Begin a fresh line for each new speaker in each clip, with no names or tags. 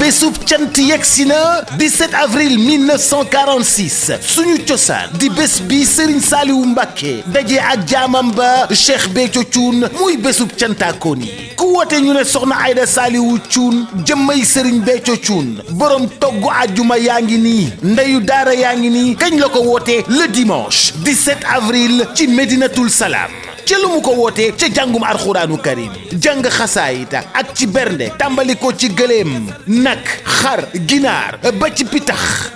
bésub cant yegsi na 17 avril 1946 suñu cosaan di bés bi Serigne Saliou Mbacké daje ak jaamam ba Cheikh Béthio Thioune muy bésub cantaakoon yi ku woote ñu ne soxna Aïda Saliou Thioune jëmmay Serigne Béthio Thioune borom toggu àjjuma yaa ngi nii ndeyu daara yaa ngi nii kañ la ko wootee le dimanche 17 avril ci Médinatoul Salam ca lu mu ko wootee ca jàngum alxuraanu karim jàng xasaayita ak ci bernde tàmbali ko ci gëléem nag xar ginaar ba ci pitax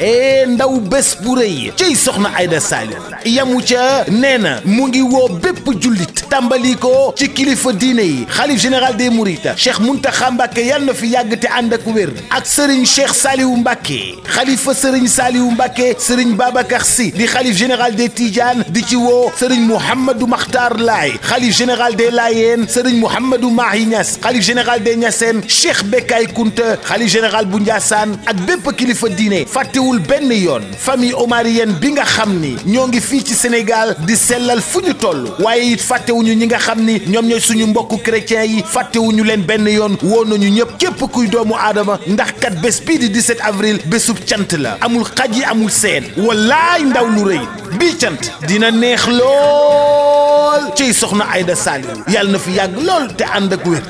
ndaw bés bu rëy ciy soxna Aïda Saliou yamu ca nee na mu ngi woo bépp jullit tàmbali ko ci kilifa diine yi xalif général des mourides Cheikh Mountakha Mbacké yal na fi yàgg te ànd ak wér ak Serigne Cheikh Saliou Mbacké xalifa Serigne Saliou Mbacké Serigne Babacar Sy di xalif général des Tidianes di ci woo Serigne Mouhamadou Makhtar Laye xalif général des Layènes Serigne Mouhamadou Mahi Niass xalif général des Niassène Cheikh Bekay Kounta xalif général bu Ndiassane ak bépp kilifa diine fàttewul benn yoon famille omarienne bi nga xam ni ñoo ngi fii ci Sénégal di sellal fu ñu toll waaye it fàttewuñu ñi nga xam ni ñoom ñooy suñu mbokku chrétiens yi fàttewuñu leen benn yoon woo nañu ñëpp képp kuy doomu aadama ndax kat bés bii di 17 avril bésub cant la amul xaj yi amul seen wallaay ndaw lu rëy bii cant dina neex lool ciy soxna Aïda Saliou yàlla na fi yàgg lool te ànd ak wér.